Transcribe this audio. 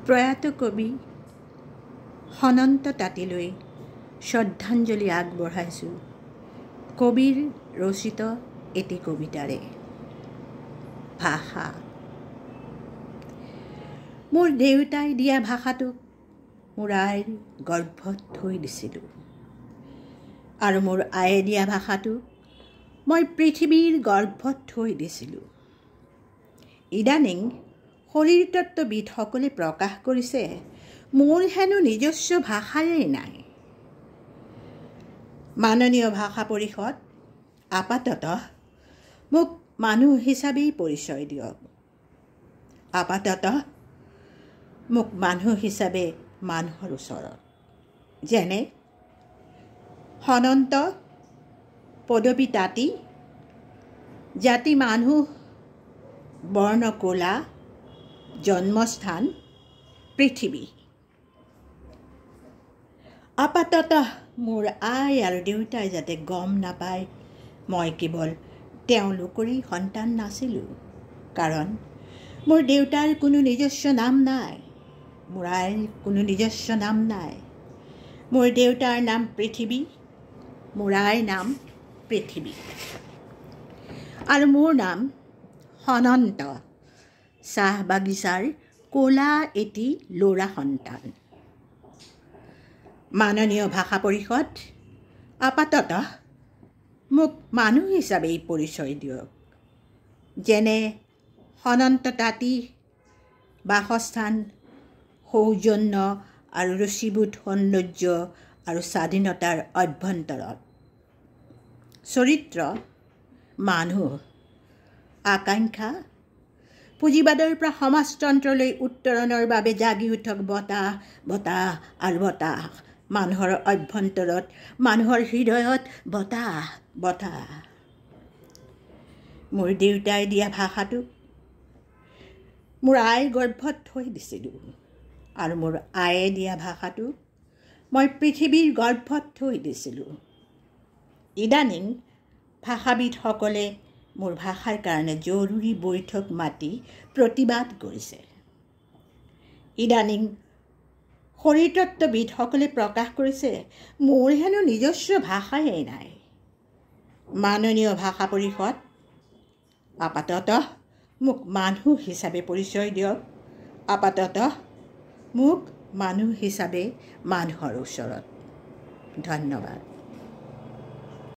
প্ৰয়াত কবি সনন্ত তাঁতীলৈ শ্ৰদ্ধাঞ্জলি আগবঢ়াইছোঁ কবিৰ ৰচিত এটি কবিতাৰে। ভাষা। মোৰ দেউতাই দিয়া ভাষাটোক মোৰ আইৰ গৰ্ভত থৈ দিছিলোঁ আৰু মোৰ আয়ে দিয়া ভাষাটোক মই পৃথিৱীৰ গৰ্ভত থৈ দিছিলোঁ। ইদানীং শৰীৰতত্ত্ববিদসকলে প্ৰকাশ কৰিছে মোৰ হেনো নিজস্ব ভাষায়েই নাই। মাননীয় ভাষা পৰিষদ, আপাততঃ মোক মানুহ হিচাপেই পৰিচয় দিয়ক। আপাততঃ মোক মানুহ হিচাপে মানুহৰ ওচৰত, যেনে সনন্ত, পদবী তাঁতী, জাতি মানুহ, বৰ্ণ ক'লা, জন্মস্থান পৃথিৱী। আপাততঃ মোৰ আই আৰু দেউতাই যাতে গম নাপায় মই কেৱল তেওঁলোকৰেই সন্তান নাছিলোঁ, কাৰণ মোৰ দেউতাৰ কোনো নিজস্ব নাম নাই, মোৰ আইৰ কোনো নিজস্ব নাম নাই। মোৰ দেউতাৰ নাম পৃথিৱী, মোৰ আইৰ নাম পৃথিৱী আৰু মোৰ নাম সনন্ত, চাহ বাগিচাৰ ক'লা এটি ল'ৰা সন্তান। মাননীয় ভাষা পৰিষদ, আপাততঃ মোক মানুহ হিচাপেই পৰিচয় দিয়ক, যেনে সনন্ত তাঁতী, বাসস্থান সৌজন্য আৰু ৰুচিবোধ সৌন্দৰ্য আৰু স্বাধীনতাৰ অভ্যন্তৰত, চৰিত্ৰ মানুহ, আকাংক্ষা পুঁজিবাদৰ পৰা সমাজতন্ত্ৰলৈ উত্তৰণৰ বাবে জাগি উঠক বতাহ, বতাহ আৰু বতাহ, মানুহৰ অভ্যন্তৰত, মানুহৰ হৃদয়ত বতাহ, বতাহ। মোৰ দেউতাই দিয়া ভাষাটোক মোৰ আইৰ গৰ্ভত থৈ দিছিলোঁ আৰু মোৰ আয়ে দিয়া ভাষাটোক মই পৃথিৱীৰ গৰ্ভত থৈ দিছিলোঁ। ইদানীং ভাষাবিদসকলে মোৰ ভাষাৰ কাৰণে জৰুৰী বৈঠক মাতি প্ৰতিবাদ কৰিছে। ইদানীং শৰীৰতত্ত্ববিদসকলে প্ৰকাশ কৰিছে মোৰ হেনো নিজস্ব ভাষায়েই নাই। মাননীয় ভাষা পৰিষদ, আপাততঃ মোক মানুহ হিচাপে পৰিচয় দিয়ক। আপাততঃ মোক মানুহ হিচাপে মানুহৰ ওচৰত। ধন্যবাদ।